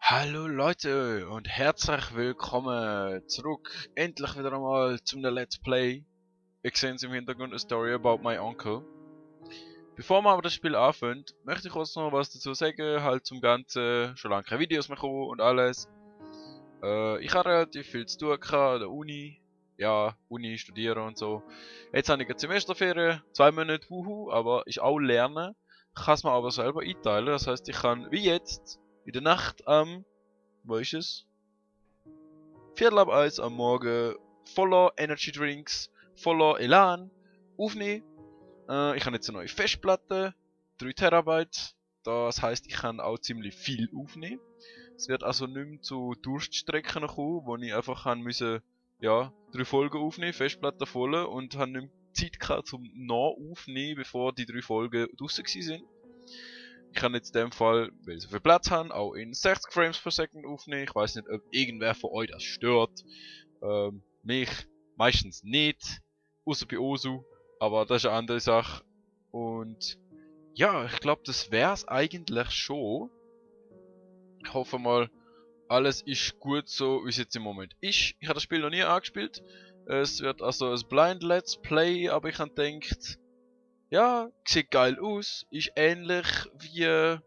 Hallo Leute und herzlich willkommen zurück, endlich wieder einmal zum Let's Play. Ich sehe im Hintergrund eine Story about my uncle. Bevor wir aber das Spiel anfangen, möchte ich kurz noch was dazu sagen, halt zum Ganzen, schon lange keine Videos mehr kommen und alles. Ich habe relativ viel zu tun gehabt an der Uni, ja, Uni, studieren und so. Jetzt habe ich eine Semesterferien, 2 Monate, wuhu, aber ich auch lernen, kann es mir aber selber einteilen, das heißt ich kann, wie jetzt, in der Nacht wo ist es? Viertel ab 1 am Morgen voller Energy Drinks, voller Elan aufnehmen. Ich habe jetzt eine neue Festplatte, 3 Terabyte. Das heißt, ich kann auch ziemlich viel aufnehmen. Es wird also nicht mehr zu Durststrecken kommen, wo ich einfach müssen, ja, 3 Folgen aufnehmen, Festplatte voll und habe nicht mehr Zeit gehabt zum Nachaufnehmen, bevor die 3 Folgen draussen sind. Ich kann jetzt in dem Fall, weil ich so viel Platz habe, auch in 60 Frames per Second aufnehmen. Ich weiß nicht, ob irgendwer von euch das stört. Mich meistens nicht, außer bei Osu, aber das ist eine andere Sache. Und ja, ich glaube, das wär's eigentlich schon. Ich hoffe mal, alles ist gut so, wie es jetzt im Moment ist. Ich habe das Spiel noch nie angespielt. Es wird also ein Blind Let's Play, aber ich habe gedacht, ja, sieht geil aus, ist ähnlich wie,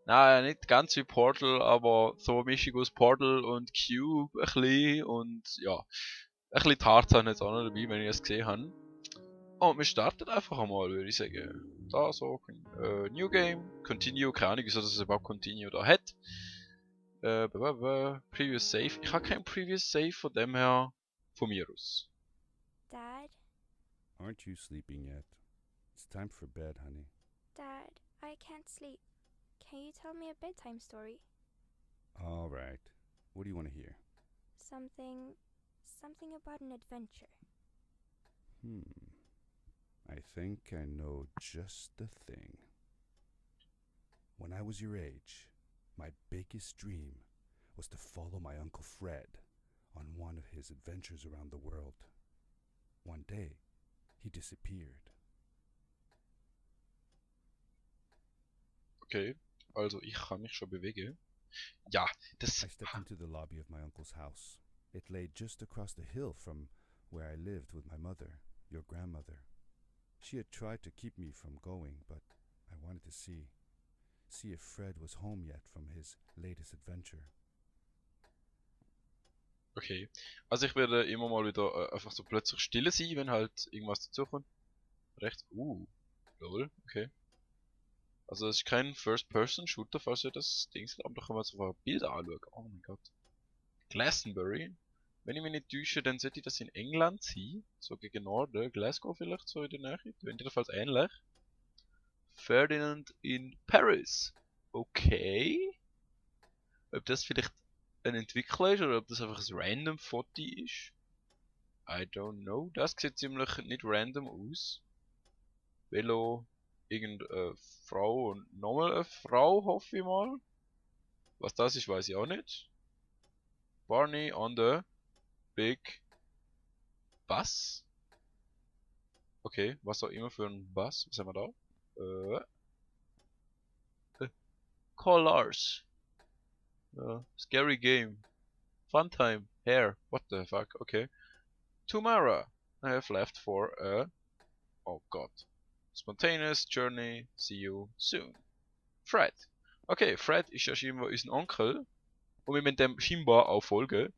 nein, nicht ganz wie Portal, aber so eine Mischung aus Portal und Cube ein bisschen und ja, ein bisschen Tarzan jetzt auch noch dabei, wenn ich es gesehen habe. Und wir starten einfach einmal, würde ich sagen. Da so, New Game, Continue, keine Ahnung, wieso das überhaupt Continue da hat. Previous Save. Ich habe kein Previous Save, von dem her von mir aus. Dad? Aren't you sleeping yet? It's time for bed, honey. Dad, I can't sleep. Can you tell me a bedtime story? All right. What do you want to hear? Something about an adventure. I think I know just the thing. When I was your age, my biggest dream was to follow my Uncle Fred on one of his adventures around the world. One day, he disappeared. Okay, also ich kann mich schon bewegen. Ja, das... I stepped into the lobby of my uncle's house. It lay just across the hill from where I lived with my mother, your grandmother. She had tried to keep me from going, but I wanted to see if Fred was home yet from his latest adventure. Okay, also ich werde immer mal wieder einfach so plötzlich still sein, wenn halt irgendwas dazukommt. Rechts, lol, okay. Also es ist kein First-Person-Shooter, falls ihr das Ding seht, aber da können wir jetzt einfach Bilder anschauen. Oh mein Gott. Glastonbury. Wenn ich mich nicht täusche, dann sollte das in England sein. So gegen Norden. Glasgow vielleicht so in der Nähe. Klingt jedenfalls ähnlich. Ferdinand in Paris. Okay. Ob das vielleicht ein Entwickler ist oder ob das einfach ein random Foto ist. I don't know. Das sieht ziemlich nicht random aus. Velo, irgendeine Frau und nochmal eine Frau, hoffe ich mal. Was das ist, weiß ich auch nicht. Barney on the Big Bus. Okay, was auch immer für ein Bus. Was haben wir da? Colors. Scary game. Fun time. Hair. What the fuck? Okay. Tomorrow. I have left for a... Oh god. Spontaneous journey. See you soon. Fred. Okay, Fred ist ja scheinbar unser Onkel. Und wir müssen dem scheinbar auch folgen.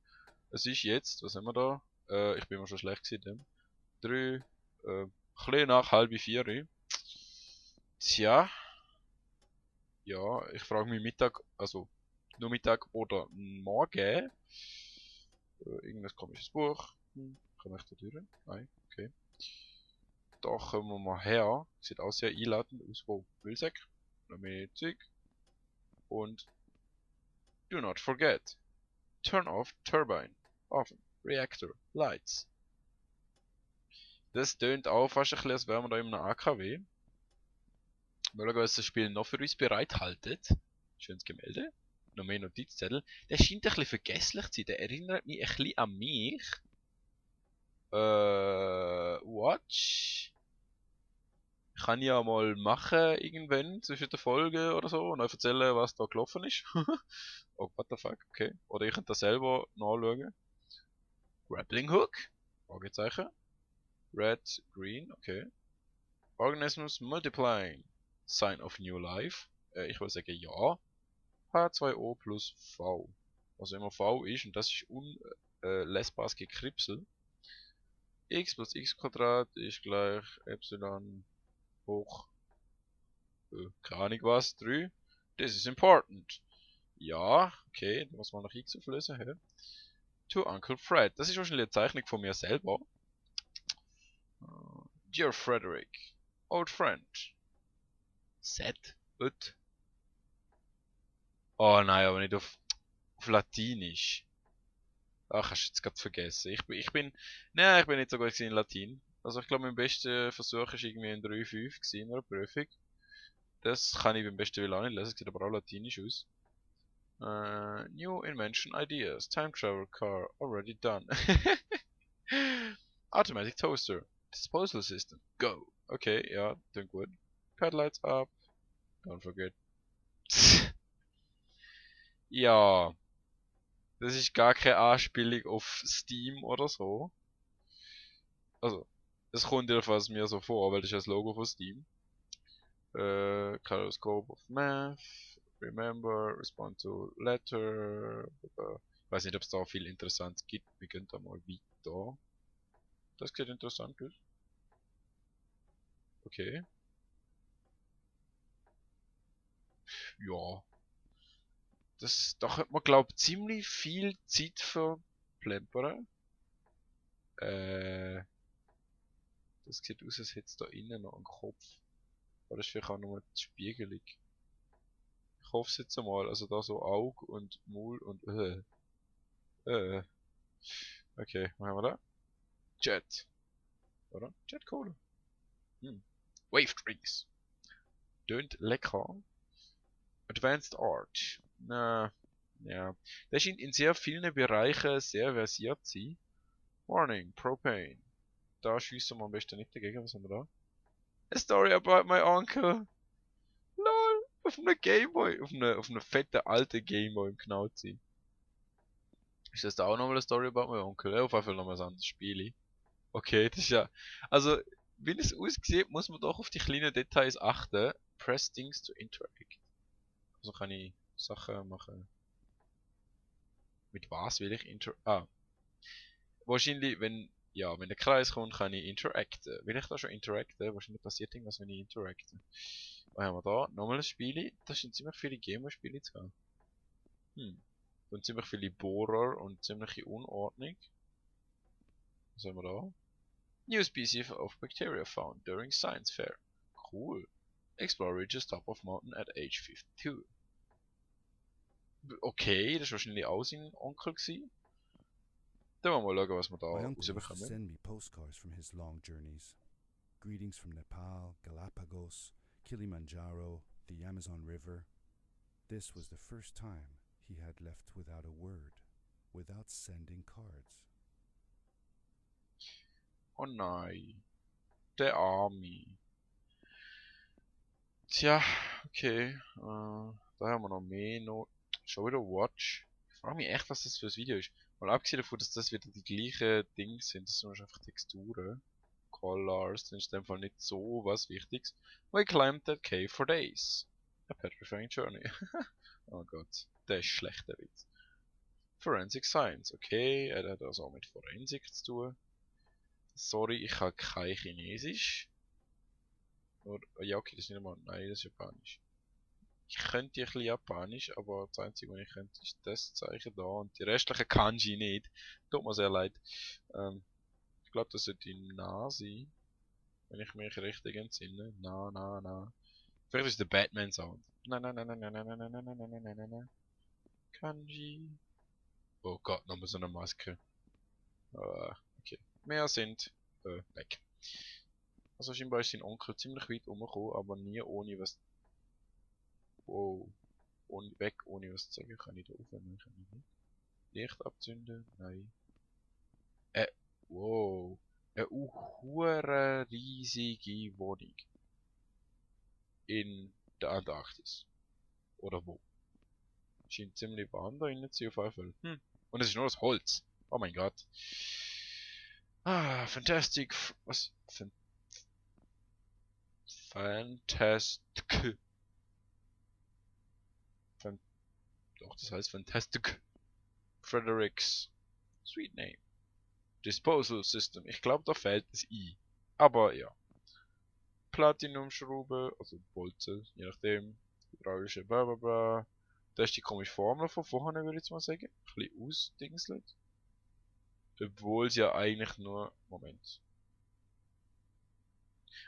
Es ist jetzt, was haben wir da? Ich bin mir schon schlecht gewesen. 3, bisschen nach 3:30. Tja. Ja, ich frage mich Mittag, also nur Mittag oder Morgen. Irgendein komisches Buch. Kann ich da durch? Nein, okay. Da kommen wir mal her. Sieht auch sehr einladend aus. Oh, Müllsack. Noch mehr Zeug. Und do not forget. Turn off turbine. Offen. Reactor. Lights. Das tönt auch fast ein bisschen, als wären wir da in einem AKW. Mal schauen, was das Spiel noch für uns bereithaltet. Schönes Gemälde. Noch mehr Notizzettel. Der scheint ein bisschen vergesslich zu sein. Der erinnert mich ein bisschen an mich. Watch. Kann ich ja mal machen, irgendwann, zwischen der Folge oder so, und euch erzählen, was da gelaufen ist. Oh, what the fuck, okay. Oder ich könnt das selber nachschauen. Grappling Hook? Fragezeichen. Red, Green, okay. Organisms multiplying. Sign of New Life. Ich würde sagen ja. H2O plus V. Was immer V ist, und das ist unlesbares Gekripsel. X plus x Quadrat ist gleich Epsilon hoch, keine Ahnung was, 3. This is important. Ja, okay, da muss man noch x auflösen. Hä? To Uncle Fred. Das ist wahrscheinlich eine Zeichnung von mir selber. Dear Frederick, old friend. Set, ut. Oh nein, aber nicht auf Latinisch. Ach, hast du jetzt gerade vergessen. Ich bin nicht so gut gewesen in Latein. Also ich glaube, mein bester Versuch war irgendwie ein 3,5 in einer Prüfung. Das kann ich beim besten Willen auch nicht lesen, sieht aber auch latinisch aus. New invention ideas. Time travel car already done. Automatic toaster. Disposal system. Go. Okay, ja, doing good. Pedalights up. Don't forget. Ja. Das ist gar keine Anspielung auf Steam oder so. Also, es kommt jedenfalls mir so vor, weil das ist ja das Logo von Steam. Kaleidoscope of Math. Remember, respond to letter. Ich weiß nicht, ob es da viel Interessantes gibt. Wir gehen da mal weiter. Das sieht interessant aus. Okay. Ja. Da könnte man, glaube ich, ziemlich viel Zeit verplempern. Das sieht aus, als hätte es da innen noch einen Kopf. Aber das ist vielleicht auch nur die Spiegelung. Ich hoffe es jetzt einmal. Also da so Auge und Maul und Okay, was haben wir da? Jet. Oder? Jet Cola. Wave Drinks. Tönt lecker. Advanced Art. Ja. Das scheint in sehr vielen Bereichen sehr versiert zu sein. Warning, Propane. Da schiessen wir am besten nicht dagegen. Was haben wir da? A story about my uncle. LOL. Auf einem Gameboy. Auf einer fetten alten Gameboy, im genau zu sein. Ist das da auch nochmal eine Story about my uncle? Ja, auf jeden Fall nochmal ein anderes Spiel. Okay, das ist ja... Also, wie es aussieht, muss man doch auf die kleinen Details achten. Press things to interact. Also kann ich Sachen machen. Mit was will ich wahrscheinlich, wenn der Kreis kommt, kann ich interacten. Will ich da schon interacten? Wahrscheinlich passiert irgendwas, wenn ich interacte. Was haben wir da? Nochmal ein Spiel. Das sind ziemlich viele Gamer-Spiele zu haben. Und ziemlich viele Bohrer und ziemliche Unordnung. Was haben wir da? New species of bacteria found during science fair. Cool. Explore ridges top of mountain at age 52. Okay, das war wahrscheinlich auch sein Onkel gewesen. Dann wollen wir mal schauen, was wir da My uncle used to rausbekommen. send me postcards from his long journeys. Greetings from Nepal, Galapagos, Kilimanjaro, the Amazon River. This was the first time he had left without a word, without sending cards. Oh nein. Der Arme. Tja, okay. Da haben wir noch mehr. Schon wieder Watch. Ich frage mich echt, was das für ein Video ist. Mal abgesehen davon, dass das wieder die gleichen Dinge sind. Das sind einfach Texturen. Colors. Das ist in dem Fall nicht so was Wichtiges. We climbed that cave for days. A petrifying journey. Oh Gott. Der ist schlechter Witz. Forensic Science. Okay, er hat also auch mit Forensik zu tun. Sorry, ich habe kein Chinesisch. Oder, ja, okay, das ist nicht einmal. Nein, das ist Japanisch. Ich könnte ein bisschen Japanisch, aber das Einzige, was ich könnte, ist das Zeichen da und die restlichen Kanji nicht. Tut mir sehr leid. Ich glaube, das sollte Na sein. Wenn ich mich richtig entsinne. Na. Vielleicht ist es der Batman-Sound. Na. Kanji. Oh Gott, nochmal so eine Maske. Okay. Mehr sind weg. Also scheinbar ist sein Onkel ziemlich weit rumgekommen, aber nie ohne was... Wow. Weg ohne was zu sagen. Kann ich da aufnehmen? Kann ich nicht. Licht abzünden? Nein. Wow. Eine hure riesige Wohnung. in der Antarktis. Oder wo? Scheint ziemlich warm da innen zu sein, auf jeden Fall. Und es ist nur das Holz. Oh mein Gott. Ah, Fantastic. Was? Fantastic. Doch, das heißt Fantastic. Fredericks. Sweet Name. Disposal System. Ich glaube, da fehlt das I. Aber ja. Platinumschraube, also Bolzen, je nachdem. Hydraulische blablabla. Da ist die komische Formel von vorne, würde ich jetzt mal sagen. Ein bisschen ausdingselt. Obwohl es ja eigentlich nur... Moment.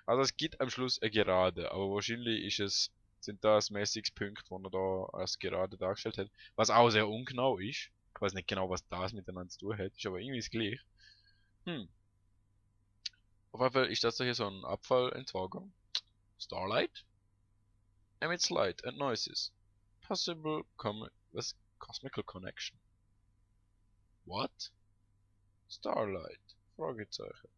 Also es gibt am Schluss eine Gerade, aber wahrscheinlich sind das Messungspunkte, die er da als Gerade dargestellt hat. Was auch sehr ungenau ist. Ich weiß nicht genau, was das miteinander zu tun hat, ist aber irgendwie das gleiche. Auf jeden Fall ist das hier so ein Abfallentsorger. Starlight emits light and noises. Possible cosmical connection. What? Starlight? Fragezeichen.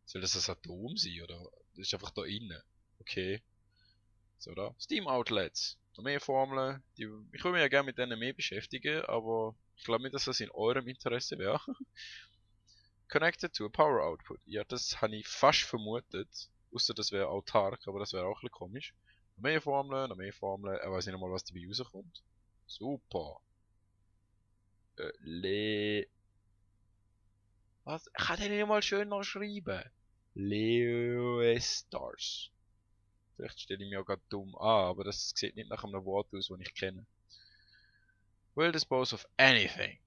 Soll das ein Atom sein, oder? Das ist einfach da innen. Okay. So, da. Steam Outlets. Noch mehr Formeln. Ich würde mich ja gerne mit denen mehr beschäftigen, aber ich glaube nicht, dass das in eurem Interesse wäre. Connected to a power output. Ja, das habe ich fast vermutet. Außer das wäre autark, aber das wäre auch ein bisschen komisch. Noch mehr Formeln, noch mehr Formeln. Er weiß nicht mal, was dabei rauskommt. Super. Was? Ich kann den nicht mal schön noch schreiben. Leostars. Vielleicht stelle ich mich auch gerade dumm an, aber das sieht nicht nach einem Wort aus, das ich kenne. Will dispose of anything.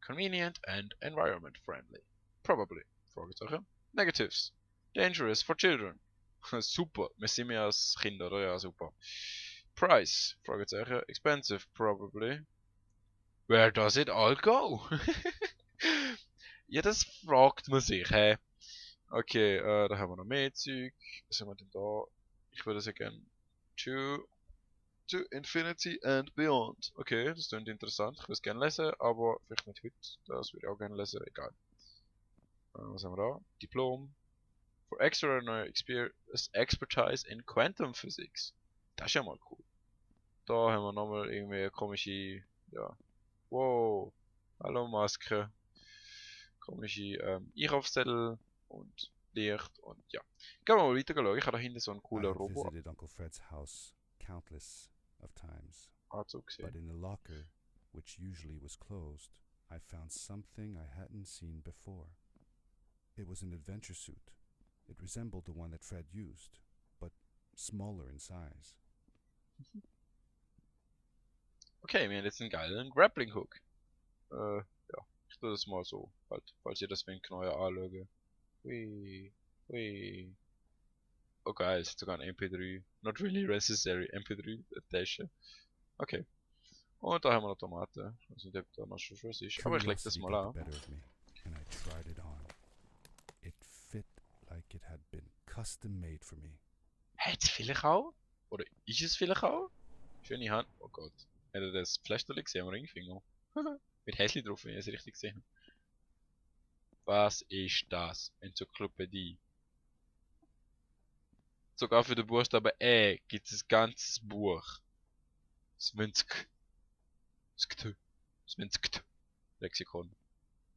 Convenient and environment friendly. Probably. Fragezeichen. Negatives. Dangerous for children. Super. Wir sind ja als Kinder, oder? Ja, super. Price. Fragezeichen. Expensive. Probably. Where does it all go? Ja, das fragt man sich, hä? Okay, da haben wir noch mehr Zeug. Was haben wir denn da? Ich würde sehr gerne to Infinity and Beyond. Okay, das klingt interessant. Ich würde es gerne lesen, aber vielleicht nicht heute. Das würde ich auch gerne lesen, egal. Was haben wir da? Diplom. For extraordinary expertise in quantum physics. Das ist ja mal cool. Da haben wir nochmal irgendwie eine komische, ja. Wow. Hallo Maske. Komische Einkaufszettel und Licht und ja. Gehen wir mal weiter schauen. Ich habe da hinten so einen I coolen had Robo. visited Uncle Fred's house countless of times, Anzug but gesehen. in the locker, which usually was closed, I found something I hadn't seen before. It was an adventure suit. It resembled the one that Fred used, but smaller in size. Okay, wir haben jetzt einen geilen Grappling Hook. Ja, ich tue das mal so, halt, falls ihr das genau anschauen. Hui, hui. Oh geil, es ist sogar ein MP3. Not really necessary, MP3 Tasche. Okay. Und da haben wir noch Tomaten. Ich weiß nicht, ob da noch schon was ist. Aber ich leg das Curiosity mal got the an. better of me, and I tried it on. It fit like it had been custom made for me. Hat es vielleicht auch? Oder ist es vielleicht auch? Schöne Hand. Oh Gott. Hat er das Pflasterli gesehen am Ringfinger? Mit Häschen drauf, wenn ich es richtig gesehen habe. Was ist das? Enzyklopädie. Sogar für den Buchstaben E gibt es ein ganzes Buch. Svensk. Svensk. Lexikon.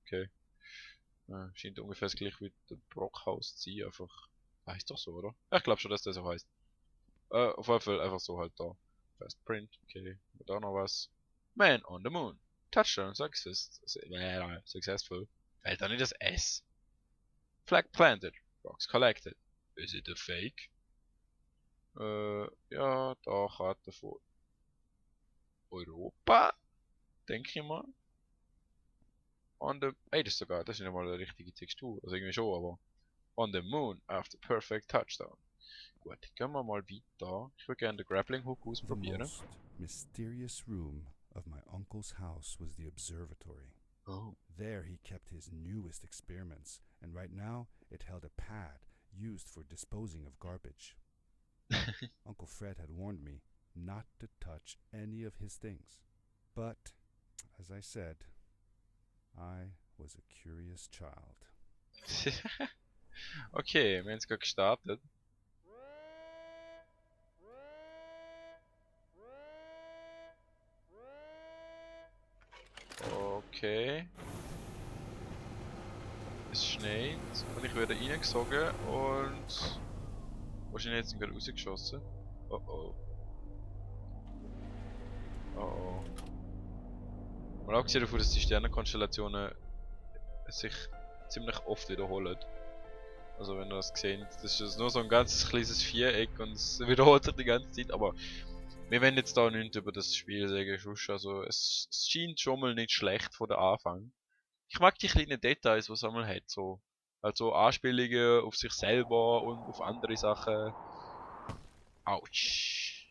Okay. Scheint ungefähr das gleiche wie der Brockhaus zu sein, einfach. Heißt doch so, oder? Ja, ich glaube schon, dass das so heißt. Auf jeden Fall einfach so halt da. Fast Print, okay. Und da noch was. Man on the Moon. Touchdown successful. Fällt da nicht das S? Flag planted. Rocks collected. Is it a fake? Ja, da Karte von Europa. Denke ich mal. On the... Ey, das ist sogar, das ist nicht mal eine richtige Textur. Also irgendwie schon, aber... On the Moon after perfect touchdown. Gut, gehen wir mal weiter. Ich würde gerne den Grappling Hook The ausprobieren. most mysterious room of my uncle's house was the observatory. Oh. There he kept his newest experiments, and right now it held a pad used for disposing of garbage. Uncle Fred had warned me not to touch any of his things. But, as I said, I was a curious child. Okay, wir haben es gerade gestartet. Okay. Es schneit und ich werde reingesogen und wahrscheinlich jetzt gerade rausgeschossen. Oh oh. Oh oh. Mal abgesehen davon, dass die Sternenkonstellationen sich ziemlich oft wiederholen. Also wenn ihr das seht, das ist nur so ein ganz kleines Viereck und es wiederholt sich die ganze Zeit, aber wir werden jetzt da nichts über das Spiel sagen, sonst. Also es scheint schon mal nicht schlecht von der Anfang. Ich mag die kleinen Details, was es einmal hat, so. Also Anspielungen auf sich selber und auf andere Sachen. Autsch.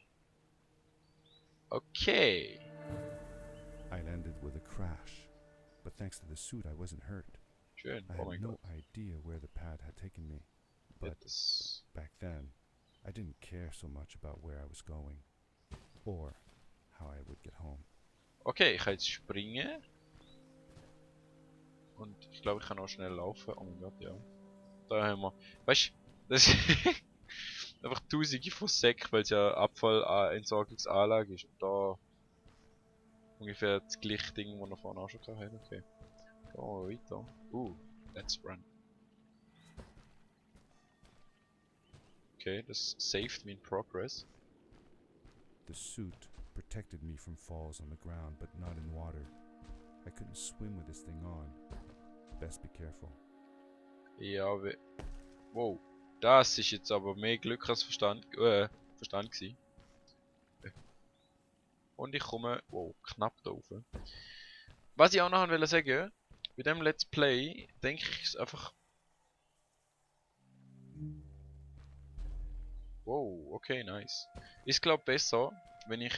Okay. I landed with a crash, but thanks to the suit, I wasn't hurt. Schön, I oh had mein no Gott. idea where the pad had taken me, Ja, but das... back then, I didn't care so much about where I was going, or how I would get home. Okay, ich kann jetzt springen. Und ich glaube, ich kann auch schnell laufen. Oh mein Gott, ja. Da haben wir. Weißt du, das ist einfach tausende von Säcken, weil es ja Abfallentsorgungsanlage ist. Und da ungefähr das gleiche Ding, das wir vorhin auch schon hatten. Okay. Gehen wir weiter. Let's run. Okay, das saved me in progress. The suit protected me from falls on the ground, but not in water. I couldn't swim with this thing on. Best be careful. Ja, wow. Das ist jetzt aber mehr Glück als Verstand gewesen. Und ich komme, wow, knapp da rauf. Was ich auch noch wollte sagen, bei dem Let's Play denke ich es einfach. Wow, okay, nice. Ist glaube besser, wenn ich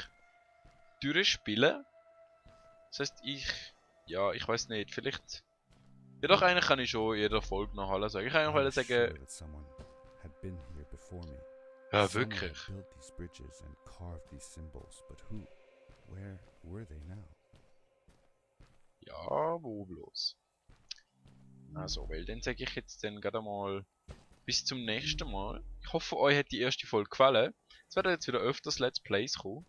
durchspiele. Das heißt, ich weiß nicht, vielleicht. Ja doch, eigentlich kann ich schon jeder Folge noch alles sagen. Ich kann I einfach was sagen, sure that someone had been here before me. ja Someone wirklich. had built these bridges and carved these symbols, but who? Where were they now? Ja, wo bloß. Also, weil dann sage ich jetzt dann gerade mal bis zum nächsten Mal. Ich hoffe, euch hat die erste Folge gefallen. Es werden jetzt wieder öfters Let's Plays kommen.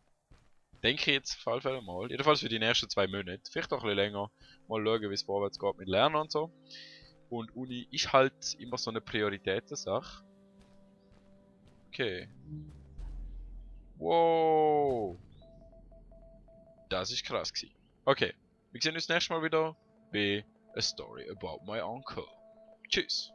Denke ich jetzt auf jeden Fall mal. Jedenfalls für die nächsten 2 Monate. Vielleicht auch ein bisschen länger. Mal schauen, wie es vorwärts geht mit Lernen und so. Und Uni ist halt immer so eine Prioritätensache. Okay. Wow. Das ist krass gewesen. Okay. Wir sehen uns nächstes Mal wieder bei A Story About My Uncle. Tschüss.